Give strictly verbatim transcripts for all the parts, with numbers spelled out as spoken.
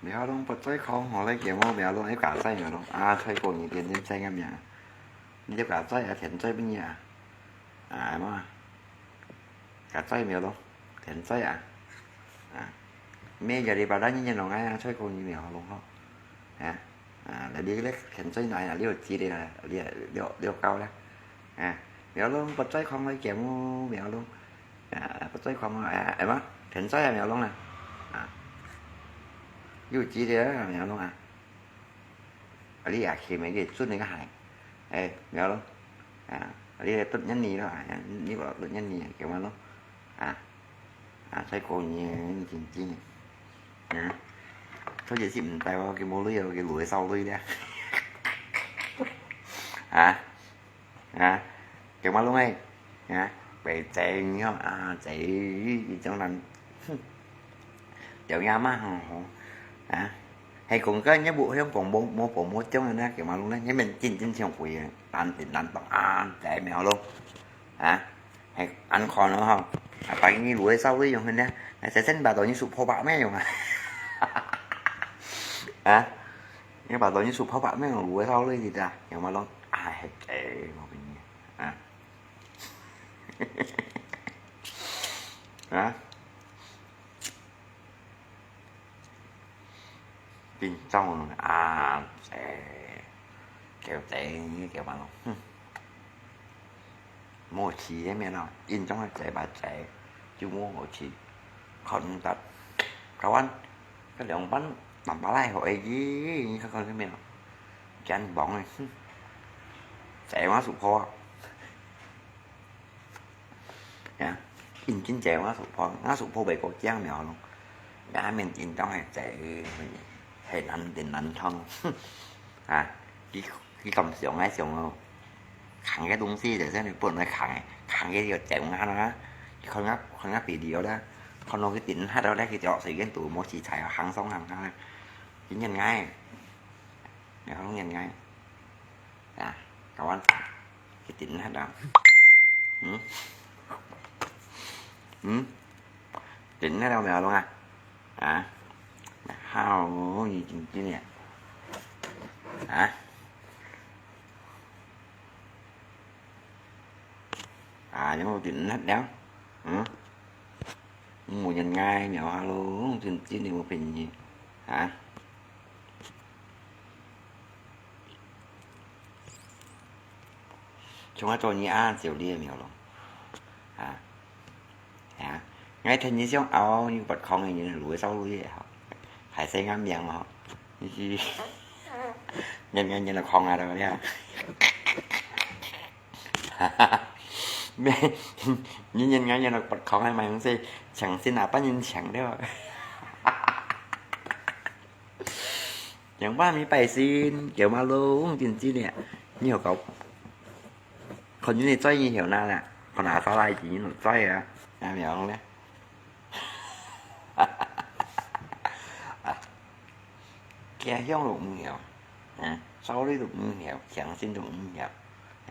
苗龍不在講，我來節目苗龍，你假在苗龍啊，菜哥你點點在个名，你就假在啊，甜在乜嘢啊？啊嘛，假在苗龍，甜在啊，啊，咩个你把咱人龍啊，菜哥你苗龍吼，啊，啊，你你甜在哪啊？你有知的啦，你你你有教啦。 啊，苗龍不在講个節目，苗龍，啊，不在講个，啊，哎嘛，天在啊，苗龍啊，啊，有幾條啊，苗龍啊，啊，你也去每个准那个海，哎，苗龍，啊，你也不认你了，啊，你不认你，给我咯，啊，啊，再过年，真正，啊，这就是唔带我，给毛lui哦，给lui少lui了，啊。 啊，给马龙哎，啊，白整哟，啊，这一种人，哼，掉牙嘛吼，啊，还讲个你无像讲无无无无种啊，给马龙呢，你们真正像鬼啊，难顶难懂啊，这苗龙，啊，还安看了吼，啊，把你路的稍微用很呢，那这真把到你手破百没用啊，啊。 你把东西出泡泡面，我会烧了你的，有没有？哎，哎，我跟你啊，啊，紧张啊，哎，给我给给完了，哼。 無去个面咯，印象个濟吧濟，就無好去。看毋得，台灣，該兩班南巴拉好个，你看看个面咯，真棒个，哼，濟我手破啊！呀，認真濟我手破，我手破袂過靚苗咯，也面印象个濟，係難定難通，啊，佢 佢當想个想哦，空个東西就係你本來空个，空个就整下啦。佢看啊看啊video啦，看到佢頂下了咧，佢就隨便讀無題材啊，行上行下，佢認𠊎，你看認𠊎，啊，搞完，佢頂下了，嗯，嗯，頂下了沒有弄啊？ 啊，好，你真真个，啊，啊，你有頂忒了，嗯，無人愛了，哈咯，真真个無便宜，啊。 像𠊎做你啊，就你个苗咯。啊，啊，𠊎聽你想拗，你不空个人，路个少路个吼，還係𠊎命吼，你是，人人人都空啊，對不對？咩？你人人人都不空个，嘛用說，強身啊，半人強了。 仰般你拜神，叫嘛攏真真个，你好搞。看你个嘴以後哪啦，看哪啥來錢你嘴啊，哪樣咧？啊，家鄉都毋曉，啊，手裡都毋曉，強身都毋曉，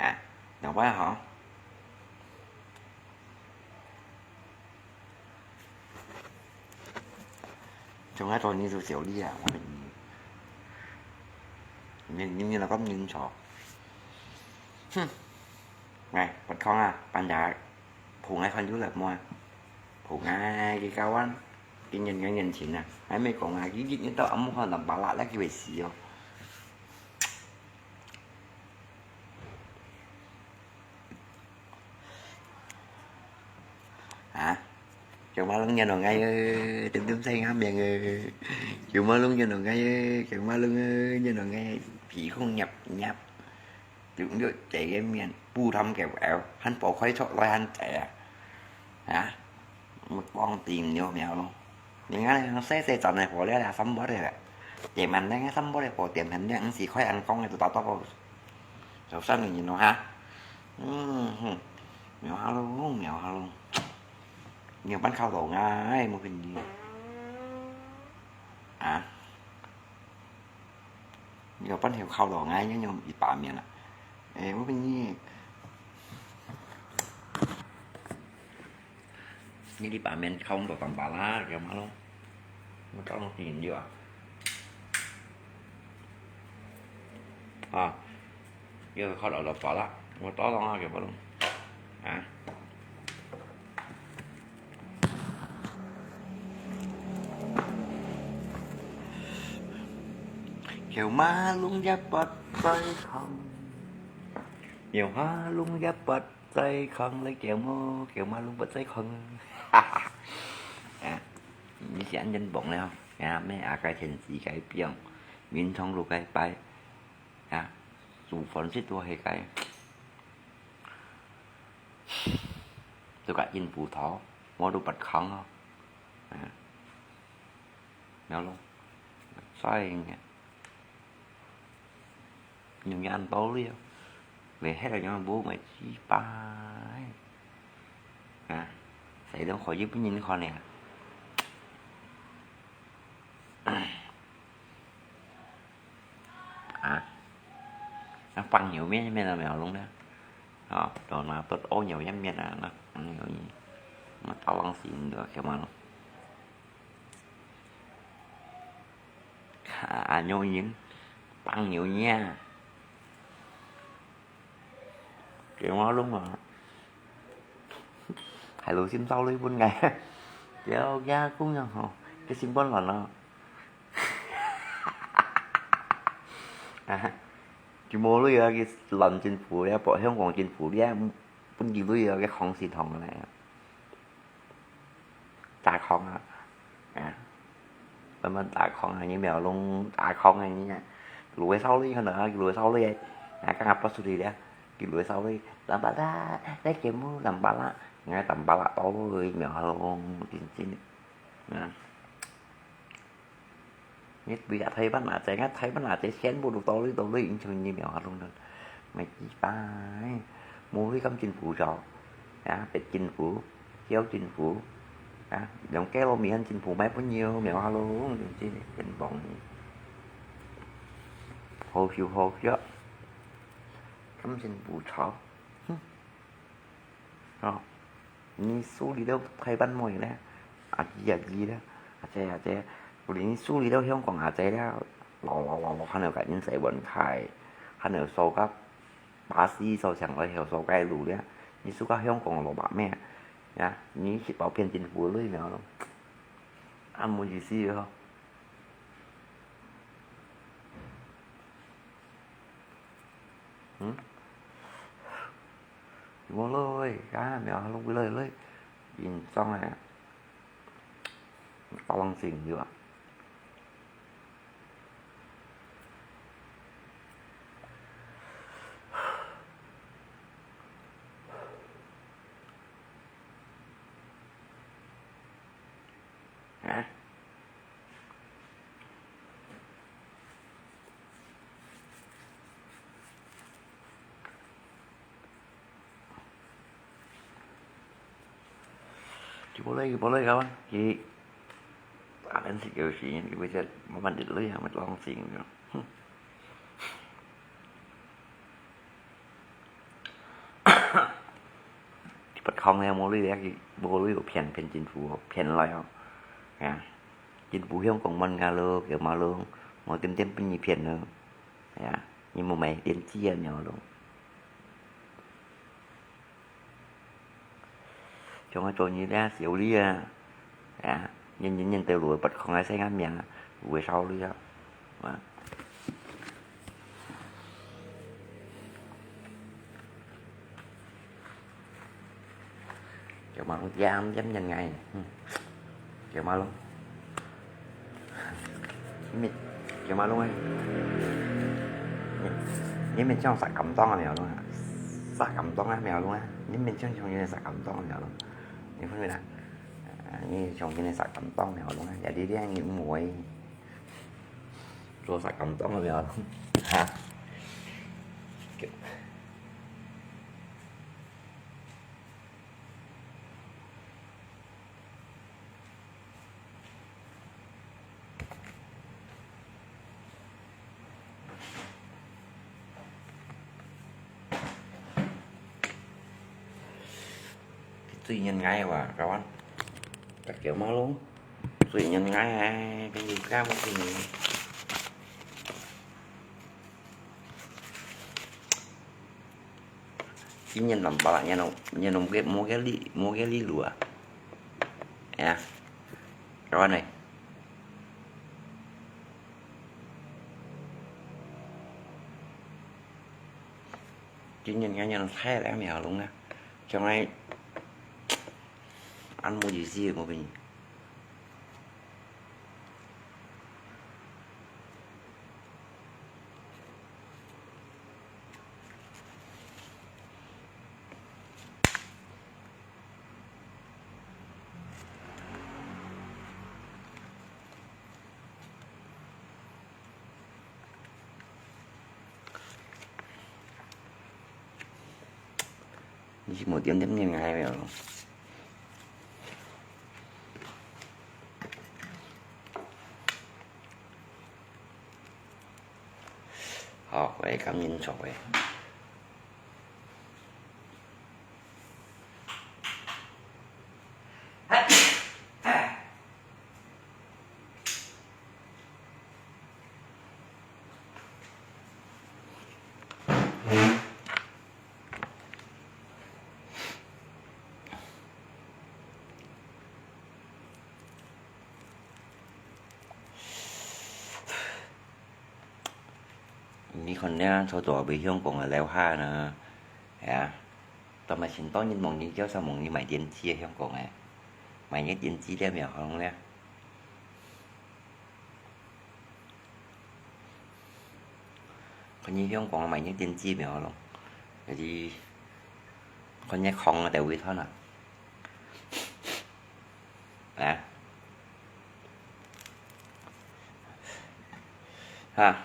啊，仰般好？ 從來做你就小利啊，我跟你，你你你那个人潮，哼，哎，我看啊，搬家，碰来看就来么，碰来个高安，今年两年前啊，还没讲啊，一日到暗看到巴拉那个会死哦。 啊，就馬龍仰到𠊎，點點菜𠊎命，九馬龍仰到𠊎，九馬龍仰到𠊎，鼻孔入入，就用這个面，不談个話，還包開出來還濟啊！啊，我講定了苗咯。你看，細細轉來火了啦，三八的了。點滿那个三八的火，點很亮，四塊，恁講个都達到。就三個人咯哈。嗯哼，苗下咯，苗下咯。 你有半烤到𠊎，哎，無分你。啊？你有半條烤到𠊎，你有一百面啊？哎，無分你。你一百面烤到當巴拉，有嘛咯？我搞到定了啊。 啊，又靠到老早了，我早上啊，给不弄。啊。九馬龍也不在場，九馬龍也不在場，來九馬，九馬龍不在場。哈哈。啊，你想真棒了，啊，咩啊，个天時改变。 民眾都該拜，啊，煮飯食都係該，都該應付頭，我都不扛哦，啊，了咯，所以呢，用恁多了，你迄个樣無咪失敗，啊，誰都可以不認可呢。 啊，那放牛面面都没有弄的，啊，都拿不哦牛面面啊，那放牛面，那到往时你都干嘛了？啊，牛人，放牛面啊，给我弄啊，还有心烧了一本该，不要给他供养吼，给心肝软了。 啊，佢無鐳啊，佢亂政府咧，博香港政府咧，分佢鐳啊，佢康斯堂咧，打康啊，啊，慢慢打康啊，你苗龍打康啊，你啊，攞燒鐳可能啊，攞燒鐳啊，啊，剛剛發出去咧，佢攞燒鐳，藍巴拉，來節目藍巴拉，你看藍巴拉到位苗龍，真真，啊。 你對啊，台灣啊，在啊，台灣啊，在全部都到位到位，因為你苗下弄的，沒幾百，無會跟政府搞，啊，別政府，小政府，啊，用雞肉米粉政府買分你苗下弄，就這樣幫你，好笑好笑，跟政府吵，哼。 哦，你處理了台灣妹咧，阿姨阿姨咧，阿姐阿姐，你處理了香港阿姐咧，老老老老，還有个人洗碗開，還有收个巴士收上來後收个路咧，你收个香港蘿蔔咩？呀，你食飽騙政府鐳苗咯，啊，無意思哦。嗯？ 我來，啊，苗下弄來來，緊張啊，搞冷靜對吧？啊？ 佢無來，佢無來，kawan。佢，啊，恁識有時，佢會在慢慢地來，慢慢浪靜。哼。佢不抗咧，無來咧，佢無來，騙，騙政府，騙來哦。啊，政府香港問啊咯，叫嘛咯，我點點分你騙咯。 哎呀，你莫買電子啊，苗咯。像我做你這小李啊，哎呀，人人人都有不同个生个命啊，有个少女啊，啊。就望点点人爱，嗯。Kiao Mah Lung，你，Kiao Mah Lung欸，你，你毋係講石敢當啊，苗龍啊？石敢當啊，苗龍啊？你毋係講像人石敢當啊，苗龍？你分明啊，你像人石敢當，苗龍啊？Jadi你毋會做石敢當啊，苗龍？哈？ 最人愛哇，kawan。Kiao Mah Lung，最人愛，朋友，kawan。 今年南北啦，年龍，年龍个，無个哩，無个哩路啊。哎呀，kawan呢？今年个年龍太靚苗龍啊，將來，恁無意思个，無朋友。 你係無點點人愛無？好，我會感恩做个。 你看這坐到位香港个樓下呢，係啊，當然當多人望你，較少望你賣電子个香港个，賣个電子了無好咧。 看你香港賣个電子苗龍，還係看你空个在位頭啊？啊？哈？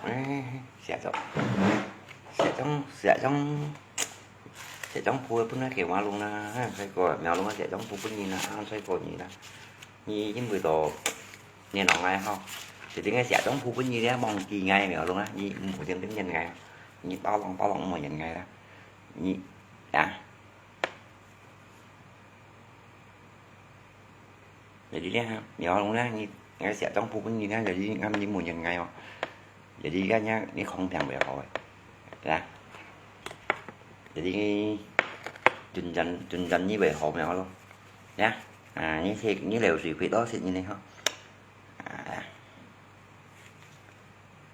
哎，寫作，寫作，寫作，寫作簿本來Kiao Mah Lung啦，哎，再過苗龍啊，寫作簿分你啦，啊，再過你啦。你因為到你老愛好，一定个寫作簿分你咧，忘記愛苗龍啊，你毋好點點人愛啊，你包容包容毋好人愛啦，你啊。 Jadi咧，苗龍咧，你，你寫作簿分你咧，jadi你，你無人愛哦。Jadi你，你，你空病會好个，係啊。Jadi你，真正，真正你會好苗龍，係啊。啊，你食，你流水血多食你咧吼。啊，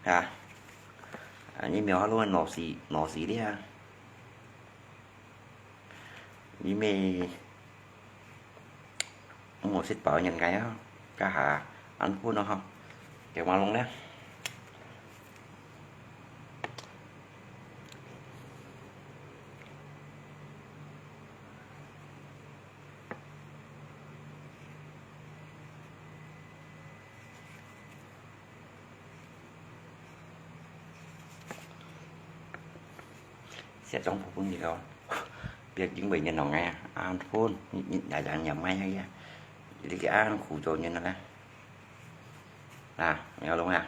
啊，啊，你苗龍老死，老死咧啊。 你乜毋好食飽人个啊，該下恁苦惱吼，Kiao Mah Lung咧。 寫作簿分你咯，別因為你老愛啊，啊，分你，你，大家也買啊，你个恁苦做人啊，啊，苗龍啊。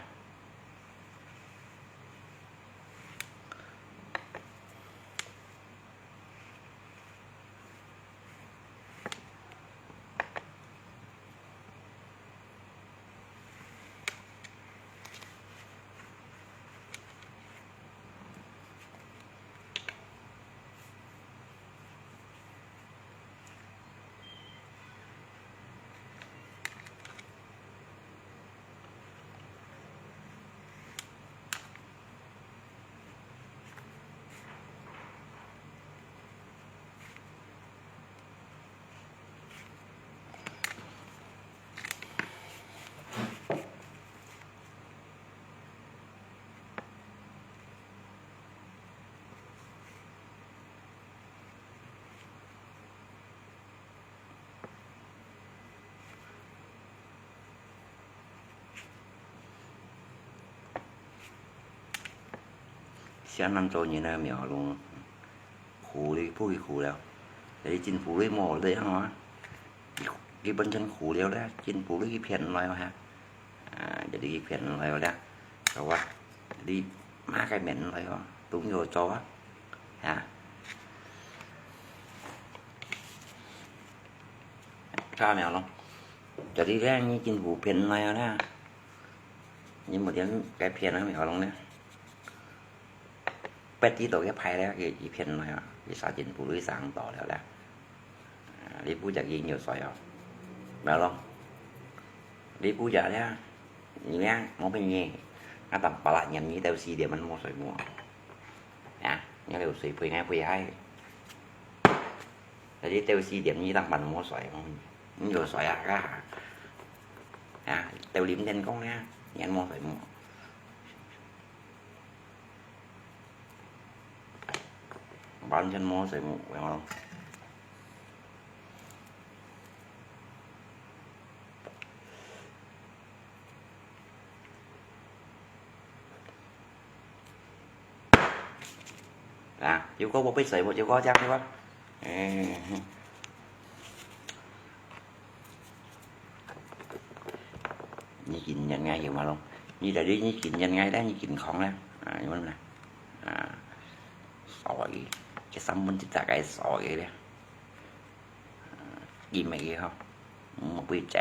江南做人个苗龍，苦哩，不會苦了。這政府哩無這樣啊，佢本身苦了咧，政府哩騙來啊，啊，這哩騙來咧，好啊，你麼个騙來啊，都有做啊，啊。看苗龍，這哩咧，你政府騙來啊咧，你無點該騙啊苗龍咧。 八字到該排咧，佢，佢騙來啊，佢殺進步率上到了咧。啊，你不只佢有水哦，苗龍，你不只咧，你咧，無騙你，啊，當巴拉年你到四點鐘無睡目，啊，你有水配𠊎配嗨，但是到四點你當晚無睡，你有水啊，啊，到五點鐘咧，你無睡目。 完全無睡目，有無？啊，有个無被睡目，有个這樣對吧？哎。 你緊忍耐有嘛咯？你在這你緊忍耐咧，你緊扛咧，啊，有嘛啦？啊，所以，這三分之一大概所以咧，啊，緊乜个吼，嗯，毋會走。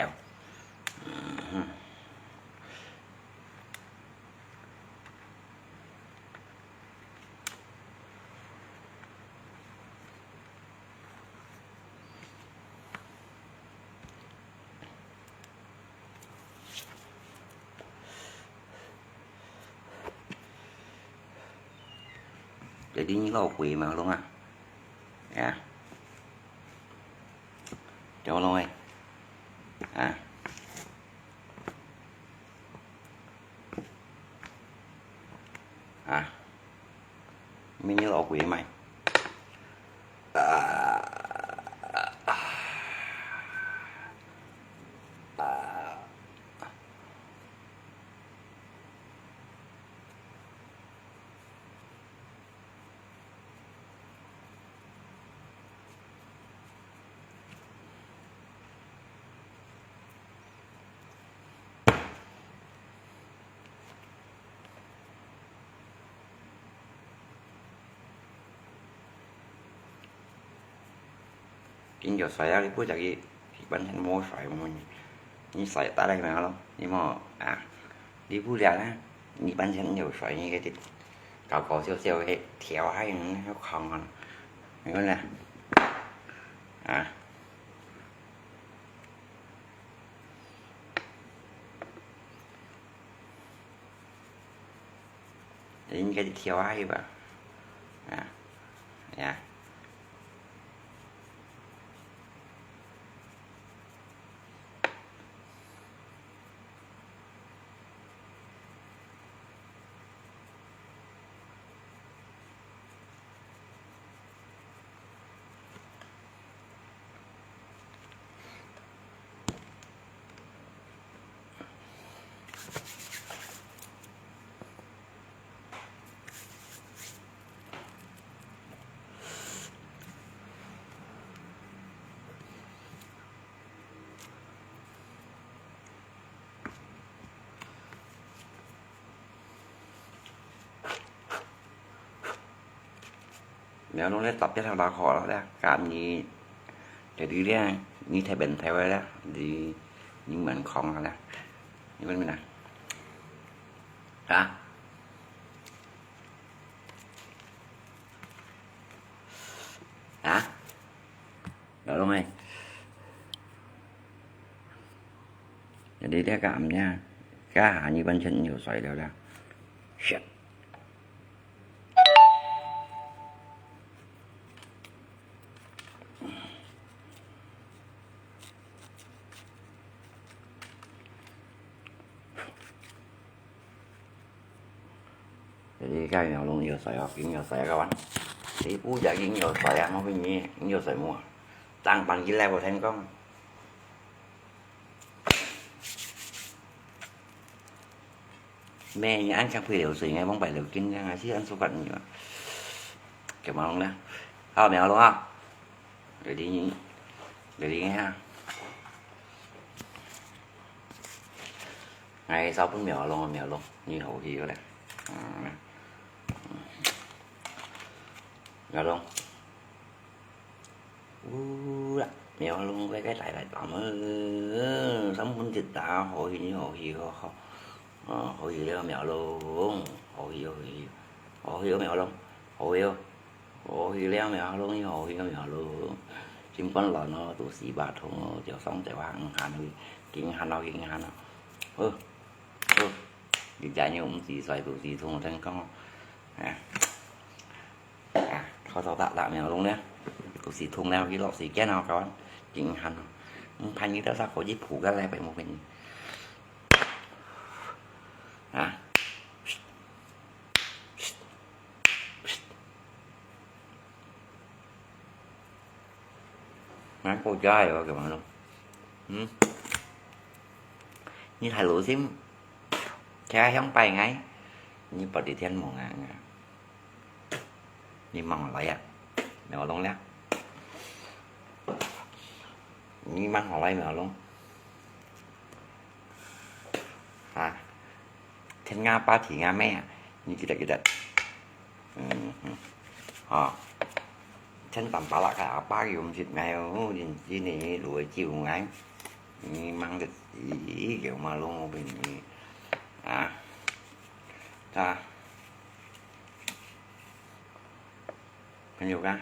嗯哼。 Jadi你老鬼嘛，龍啊？啊？叫龍哎？啊？ 啊，明日老鬼買。啊，啊，啊。 緊有水啊，你不食佢，佢本身無水嘛，你水打來嘛咯，你莫啊，你不了啦，你本身有水，你个搞搞笑笑个跳啊，你要扛啊，你看啦，啊。 應該跳下去吧。啊，呀。 แล้วลงได้ตอบได้ทางดาวขอแล้วแล้ว การนี้ jadi dia ni ทะเบียนไทยไว้แล้ว ดี นี่เหมือนของเราแล้ว นี่มันมีนะ ฮะ ฮะ แล้วลงไง jadi dia ก็อันเนี้ย ก็หานี่บันเชิญอยู่ใส่แล้วแล้ว shit 這個該有龍有水哦，金有水啊，各位。你不食金有水啊，我分你金有水無啊？正版佢來無成功。咩，你恁強配流水，你往擺流緊，你還係恁手法你啊？怎麼弄呢？好，苗龍啊，有點，有點啊。哎，燒分苗龍，苗龍，你好去个咧。嗯，苗龍。 有啦，苗龍个个大大膽啊，三分一打，好去好去好好，啊，好去了苗龍，好去好去，好去苗龍，好去哦，好去了苗龍，好去苗龍，心肝亂哦，肚屎巴痛哦，就上就下，毋閒去，緊閒哦，緊閒哦，好。 哦，你家人毋知衰肚屎痛，聽講哦。哎，哎，口罩戴戴苗龍呢，肚屎痛了，去落時間哦，kawan，緊閒哦。嗯，怕你到時候可以補个來，白目病。啊？ Ngai ko jai yo, gimana? Hmm? Ni hai lu sim, kaya hiang pai ngai. Ni pati tian mo nga nga. Ni mang lai ya. Ni olong ya. Ni mang lai, ni olong. Ha. Then ngapa thì ngapa, ni kita kita. Hmm, hmm. Ha. Then tampalak ka apa yung sit ngayon, din sini luwai jiu ngai. Ni mang cái gì kiểu mà luôn bên ni. Ha. Ta. Kan yo ka.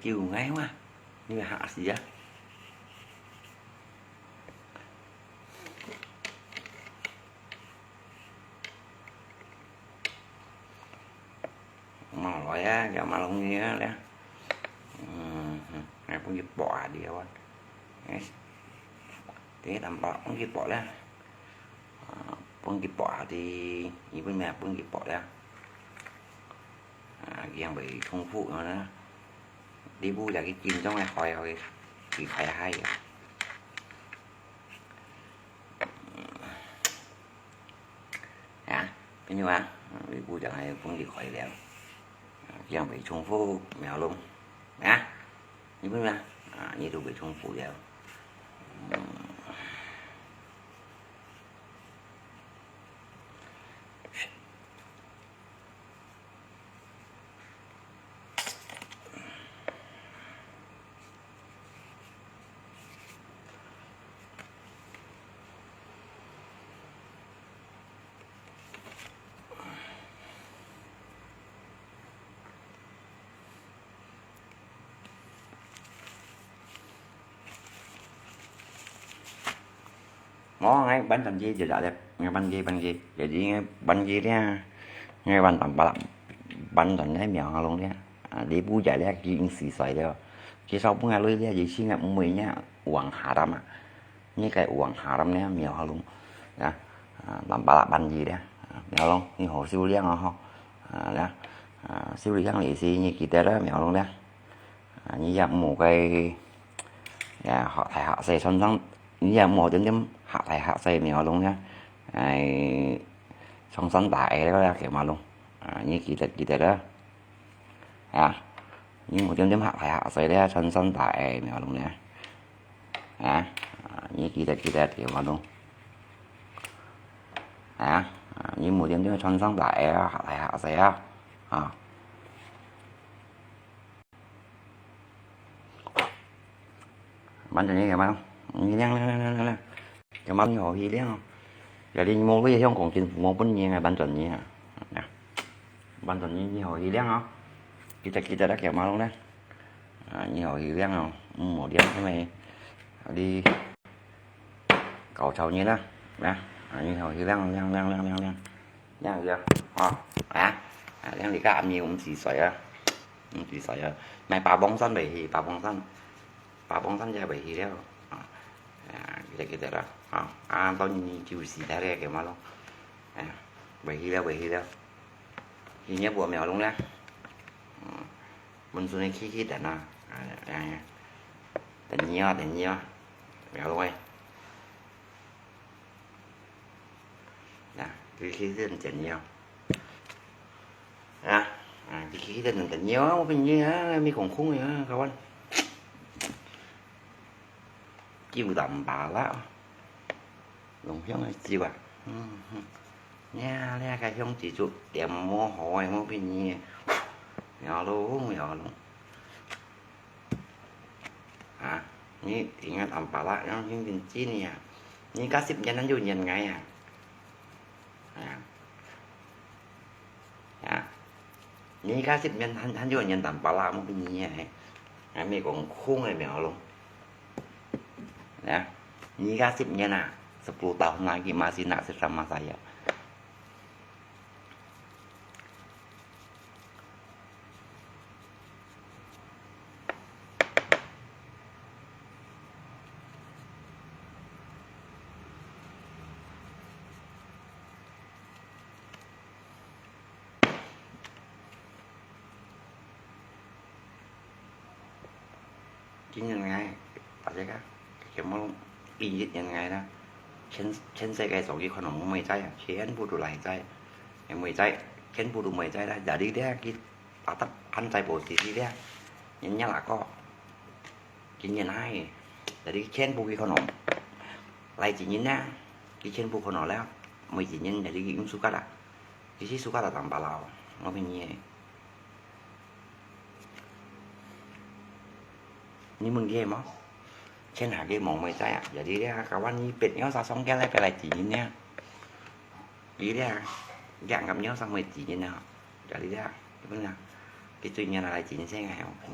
Jiu ngai ma. Ni ha sia. Mò lòi á, giờ mà lông gì á, lẽ. Hm, hm, ngai pun kì pok á đi á. Yes. Thế tạm bảo pun kì pok lẽ. Pun kì pok á đi, ý pun mẹ pun kì pok lẽ. À, kiang bì chung phu nó nè. Đi bu giờ cái chín trong này khỏi khỏi, kì khỏi hay. Hả? Cái như à? Đi bu giờ này pun kì khỏi lẽ. Kiang bì chung phu mèo lông. Hả? Như pun mẹ? À, như tụ bì chung phu lẽ. Mò, ngai ban tần ji jek jek lep, ngai ban ji, ban ji. Jadi ngai ban ji dia, ngai ban tần pala, ban tần ngai mèo ha lông dia. À, đi bu jai dia, kì ing sì sòi dia. Kì sau bu ngai lui dia, ji si ngai mui nia, uang ha ram à. Ni cái uang ha ram nia, mèo ha lông. Ya, à, tần pala ban ji dia. À, mèo lông, ni hổ siu liang à ho. À, ya, à, siu liang lì si, ni kì tê dia, mèo lông dia. À, ni ya mù cái, ya, họ thải họ xe son son, ni ya mù điểm điểm họ thải họ xe mèo lông nha. Ai, son son ta e đó là kiểu mà lông. À, ni kì tê, kì tê đó. À, ni mù điểm điểm họ thải họ xe đó, son son ta e mèo lông nha. À, à, ni kì tê, kì tê kiểu mà lông. À, à, ni mù điểm điểm son son ta e họ thải họ xe á. À. Bắn cho nhé, bắn. Nhé, leng, leng, leng, leng, leng. Cho bắn nhiều hí leng. Giờ đi mua cái hông cũng chín mua bún nhé, bắn chuẩn nhé. Nè. Bắn chuẩn nhé, nhiều hí leng hả? Kita, kita đã kiểu mà luôn đấy. À, nhiều hí leng hả? Mua điểm cho mày. Đi. Cậu cháu nhìn á. Nè. À, nhiều hí leng, leng, leng, leng, leng, leng. Leng kìa. Ờ. À. À, leng đi cả nhiều cũng chỉ xoay á. Hm, tùy sỏi à. Nai pà bông sắn bày hì, pà bông sắn. Pà bông sắn ya bày hì liao. À, kita, kita đó. À, à, tao nhìn nhìn chiu xì ta đây kìa mà lông. À, bày hì liao, bày hì liao. Hì nhé bùa mèo lông liao. Hm, mình xuống đây khi khi tận à. À, à, à. Tận nhiều, tận nhiều. Mèo lông ơi. Nè, 佢去等等你哦。啊，啊，佢去等等你哦，我分你啊，咪讲空个啊，kawan。酒淡巴拉，濃香个酒啊，嗯哼。呀，這个香子就點無好个，我分你。搖咯，摇咯。 啊，你應該淡巴拉，樣輕輕知你啊。你加十年還有年ngày啊。啊，啊，你加十年還，還有年淡巴拉，無分你啊。啊，你講空个苗咯。啊，你加十年啊，十年到那个masih nak sama saya。 今年个，大家看，全部一一年个啦，全，全世界手机可能没在啊，全部都来在，没在，全部都没在啦，jadi dia kita安在posisi dia，人家那个，今年来，jadi全部佢可能来几年啦，佢全部可能了，没几年，jadi佢唔suka啦，佢是suka啦，淡巴拉，我跟你。 你問佢無？全下个忙會知啊，jadi咧，kawan你別鳥啥上街來，別來指引咧。佢咧，養个鳥啥會指引啊，jadi咧，你問啊，佢最近來指引先个，OK。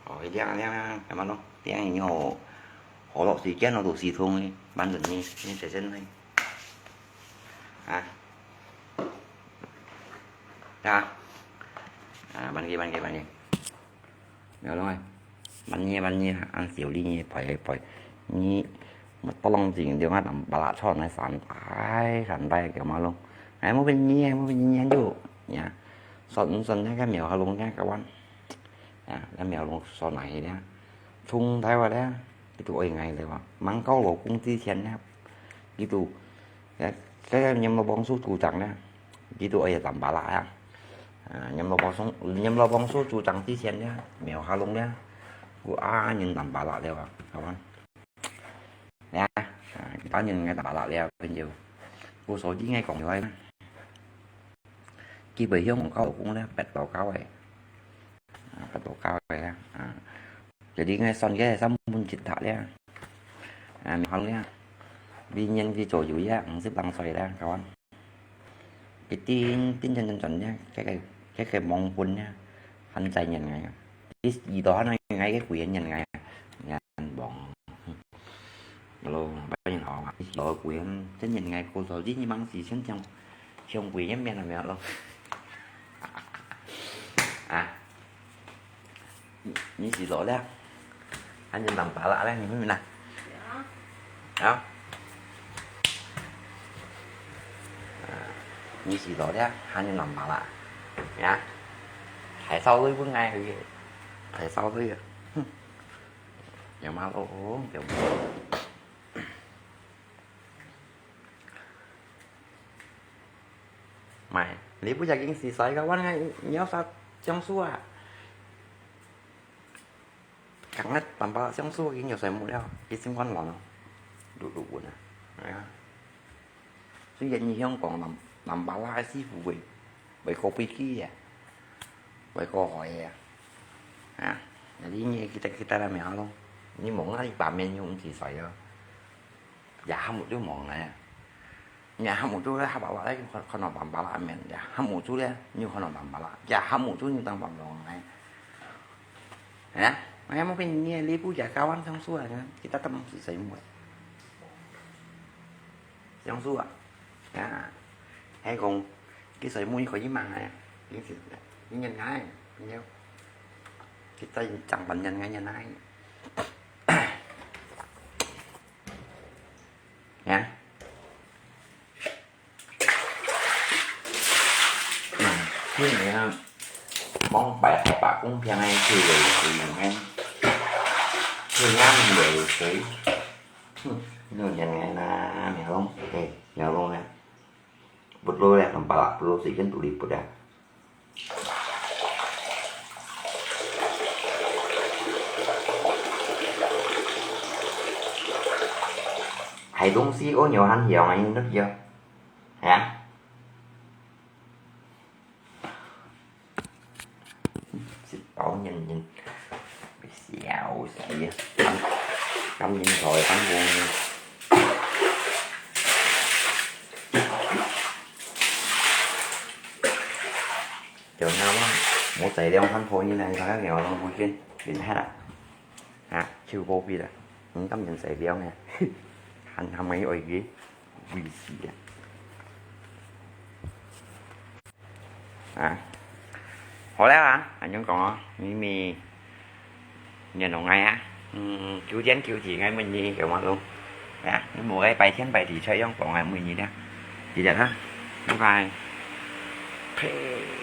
哦，佢這樣，這樣，這樣，幹嘛咯？這樣以後，好了，時間咯，都系統个，反正你，你在这里。 啊。啊。啊，慢个，慢个，慢个。没有了哎。慢个，慢个，俺小弟呢，拍一拍。你，我当然知，对吧？淡巴拉穿那三代，三代，干嘛咯？哎，没问题，没问题，就呀。算，算那个苗和龙那个玩。 啊，該苗龍所拿去了，從台灣了，佢都愛𠊎了哇，吂交老公之前了，佢都，該，該个閻羅王叔主張了，佢都愛淡巴拉啊，啊，閻羅王叔，閻羅王叔主張之前了，苗下龍了，故啊，人淡巴拉了啊，好吧？呀，啊，當然𠊎淡巴拉了，朋友，故所以𠊎講出來。 基本上交老公了，八到九个，啊，八到九个了，啊，jadi𠊎算个三分之一了，啊，好了，明年佢左右呀，五十零歲了，kawan。佢定，定真真真了，這个，這个亡魂了，還在人个，佢遇到還𠊎个貴人个，人亡。 Hello，拜年好啊！老贵，真正个过手机你忙死，想想，想贵人面了没有咯？啊，你，你洗手了？还是蛮拔辣了，你会不会呢？啊？啊，你洗手了，还是蛮拔辣？呀？还烧水不爱去，还烧水啊？哼。 有吗？哦，哦，有。买，你不要紧洗手个，我那个你要啥香水啊？刚刚淡薄香水已经有水母了，已经换完了，录录完了，哎呀。 雖然你香港南，南巴拉个師傅會，會過飛機啊，會過海啊。啊，你，你，kita，kita啦，咩咯？你望下你把面又毋知誰咯，也喊毋出望啊。你也喊毋出咧，哈巴拉咧，看，看到南巴拉面，也喊毋出咧，你又看到南巴拉，也喊毋出你當巴拉啊。啊，哎，mungkin你，你不也kawan香水啊，kita teman si水母。 相處啊，啊，還講，佢水妹可以嘛，哎，你是，你人愛，你要，佢在上班人愛人愛，啊，嗯，今年啊，往擺擺公平个，就有水用个，就啱有水。 哼， Nyo nyan ngai na, mi hong, eh, nyo lo na. Put lo ya, nampak lah, put lo sikit tuli put ya. Hai dong si ô nyo han hiong ai nut yo. Ha? Sit bao nhìn nhìn. Xéo xí. Cắm, cắm nhìn thôi, cắm buông nhìn. Chiều nào á, mua tài liệu thành phố như này, các nghèo trong vui trên, đến hết ạ. Ha, chưa vô vi à. Không cắm nhìn tài liệu nè. Hẳn hẳn mấy ỏi ghế. Vui xí à. À. 好了啊，恁樣講哦，咪咪，你弄𠊎啊，嗯，九點九幾𠊎問你有無用？啊，你莫个白天白地出樣講𠊎問你啦，記得哈，拜拜。呸。